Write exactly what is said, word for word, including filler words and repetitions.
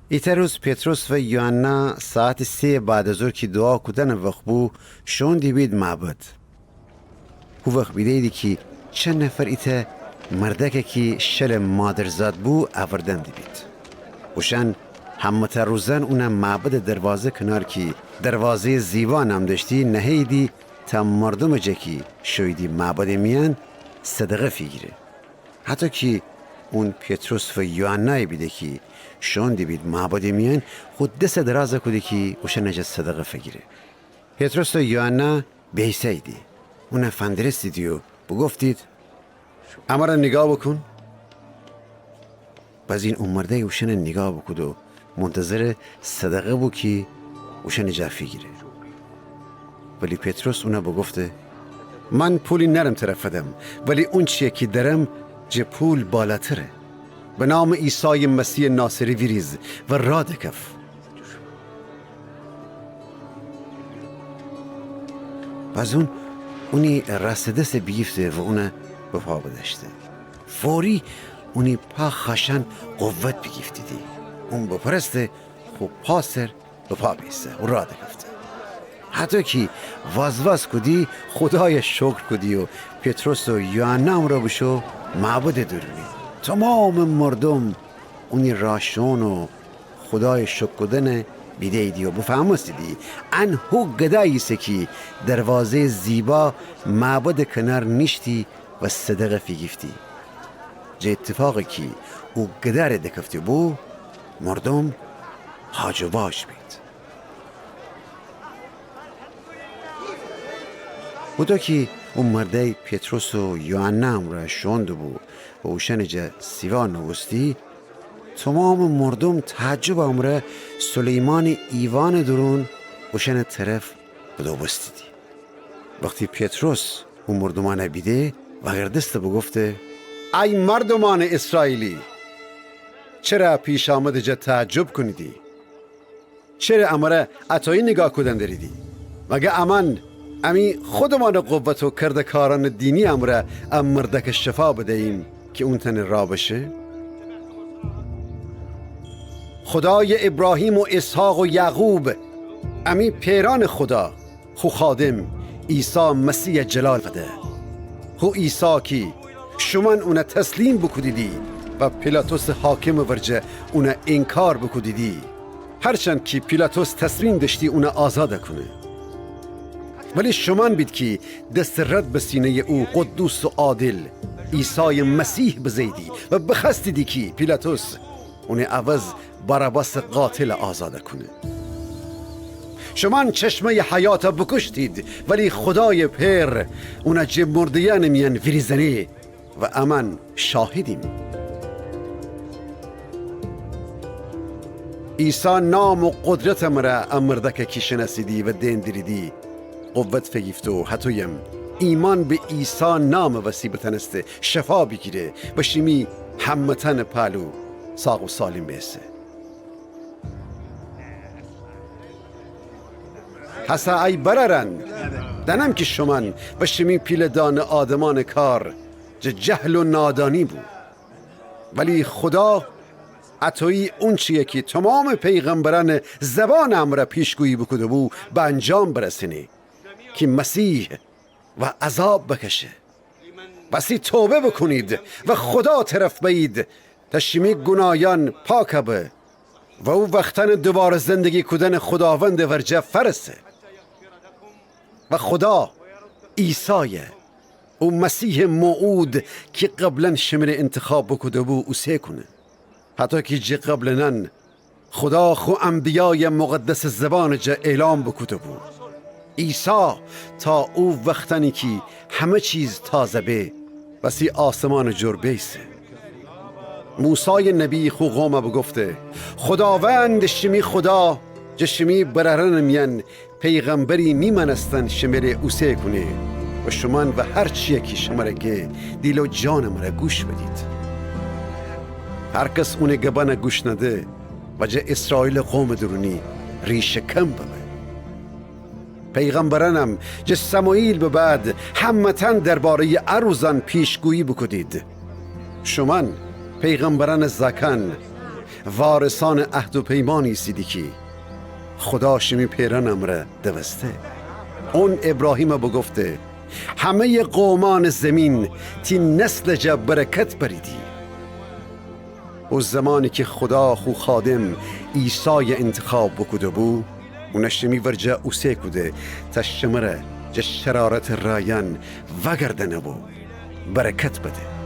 ایتأ روز پطرس و یوحنا ساعتٚ سه بعد از ظهر کی دوعا کودنٚ وخت بو، شوئون دیبید معبد. هو وخت بیده‌ییدی کی چند نفر ایتأ مردأکَ کی شلٚ مادرزاد بو اوردن دیبید. اوشأن همه‌تأ روزأن اونَ معبدٚ دروازه کنار کی دروازه‌یٚ زیبا نام دأشتی نهه‌ییدی تا مردومٚ جا کی شوییدی معبدٚ میأن صدقه فیگیره. هطو کی اون پطرس و یوحنایَ بیده کی شوئون دیبید معبدٚ میأن، خو دسَ دراز کوده کی اوشأنٚ جا صدقه فیگیره. پطرس و یوحنا بیسه‌ییدی، اونَ فندرستیدی و بوگفتید: امره نیگاه بوکون. بزین او مردأی اوشأنَ نیگاه بوکود و منتظرٚ صدقه بو کی اوشأنٚ جا فیگیره. ولی پطرس اونَ بوگفته: من پولی نأرم تره فدم، ولی اونچیَ کی دأرم جٚه پول بالاتره. به نامٚ عیسایٚ مسیحٚ ناصری ویریز و رأ دکف. بزون اونی رأسٚ دسَ بیگیفته و اونَ به پا بدأشته. فوری اونی پا خأشأن قوت بیگیفتیدی. اون بپرسته خو پا سر به پا بیسه و رأ دکفته. هطو کی وازواز کودی، خودایَ شکر کودی و پطرس و یوحنا امرأ بوشو معبدٚ دورونی. تومامٚ مردوم اونی رأ شوئون و خودایَ شکر کودنَ بیده‌ییدی و بفهمستیدی ان هو گدا ایسه کی دروازه‌یٚ زیبا معبدٚ کنار نیشتی و صدقه فیگیفتی. جٚه ایتفاقی کی او گداره دکفته بو، مردوم هاج و واج بید. هوطو کی او مردأی پطرس و یوحنا امرأ شوئون دوبو و اوشأنٚ جا سیوا نوبوستی، تومامٚ مردوم تعجبٚ امرأ سلیمانٚ ایوانٚ دورون اوشأنٚ طرف بدوبوستیدی. وختی پطرس او مردومأنَ بیده، وأگردسته بوگفته: ای مردومأنٚ ایسرائیلی، چره پیشامدٚ جا تعجب کونیدی؟ چره امرأ اطویی نیگاه کودن دریدی؟ مگر امأن امی خودمأنٚ قوت و کردکارأنٚ دینی امرأ ا مردأکَ شفا بدییم کی اون تأنه رأ بشه؟ خودایٚ ایبراهیم و ایسحاق و یعقوب، امی پئرأنٚ خودا، خو خادم عیسی مسیحَ جلال فده. هو عیسی کی شومأن اونَ تسلیم بوکودیدی و پیلاطسٚ حاکمٚ ورجه اونَ اینکار بوکودیدی، هرچند کی پیلاطس تصمیم دأشتی اونَ آزاد کونه. ولی شومأن بید کی دستٚ رد به سینه‌یٚ او قدوس و عادل عیسایٚ مسیح بزه‌ییدی و بخوأستیدی کی پیلاطس اونٚ عوض باراباسٚ قاتلَ آزاد کونه. شومأن چشمه‌یٚ حیاتَ بوکوشتید، ولی خودایٚ پئر اونَ جٚه مرده‌یأنٚ میأن ویریزأنه و امأن شاهدیم. عیسی نام و قدرتٚ مرأ ا مردأکَ کی شنأسیدی و دئن دریدی، قوت فیگیفته و هطویم ایمأن به عیسی نامٚ وسی بتأنسته شفا بیگیره و شیمی همه‌تأنٚ پهلو ساق و سالم بیسه. هسه ای برأرأن، دأنم کی شومأن و شیمی پیله‌دأنٚ آدمأنٚ کار جٚه جهل و نادانی بو. ولی خودا اطویی اونچیی کی تومامٚ پیغمبرأنٚ زبانٚ امرأ پیشگویی بوکوده‌بو، به انجام برسأنه کی مسیح و عذاب بکشه. وسی توبه بوکونید و خودا طرف بأیید تا شیمی گوناهیأن پاک به و او وختأنٚ دوواره زندگی کودنٚ خوداوندٚ ورجه فأرسه. و خودا عیسایه، او مسیحٚ موعود کی قبلا شمره انتخاب بوکوده‌بو، اوسه کونه. هطو کی جٚه قبلٚنأن خودا خو انبیایٚ مقدسٚ زبانٚ جا اعلام بوکوده‌بو. عیسی تا او وختأنی کی همه چیز تازه به، وسی آسمانٚ جور بیسه. موسایٚ نبی خو قومَ بوگفته، خوداوند شیمی خودا جٚه شیمی برأرأنٚ میأن پیغمبری میمأنستن شمره اوسه کونه و شومأن و هر چیی کی شمره گه دیل و جانٚ مره گوش بدید. هر کس اونٚ گبأنَ گوش نده و جٚه ایسرائیلٚ قومٚ دورونی ریشه‌کن ببه. پیغمبرأنم جٚه سموئیل به بعد همه‌تأن درباره‌یٚ ا روزأن پیشگویی بوکودید. شومأن پیغمبرأنٚ زأکأن وارثأنٚ عهد و پیمان ایسیدی کی خودا شیمی پئرأنٚ امرأ دوسته. اون ایبراهیمَ بوگفته: همه‌یٚ قومأنٚ زیمین تی نسلٚ جا برکت بأریدی. او زمانی کی خودا خو خادم عیسایَ اینتخاب بوکوده‌بو، اونَ شیمی ورجه اوسه کوده تا شمره جٚه شرارتٚ رأیأن وأگردأنه و برکت بده.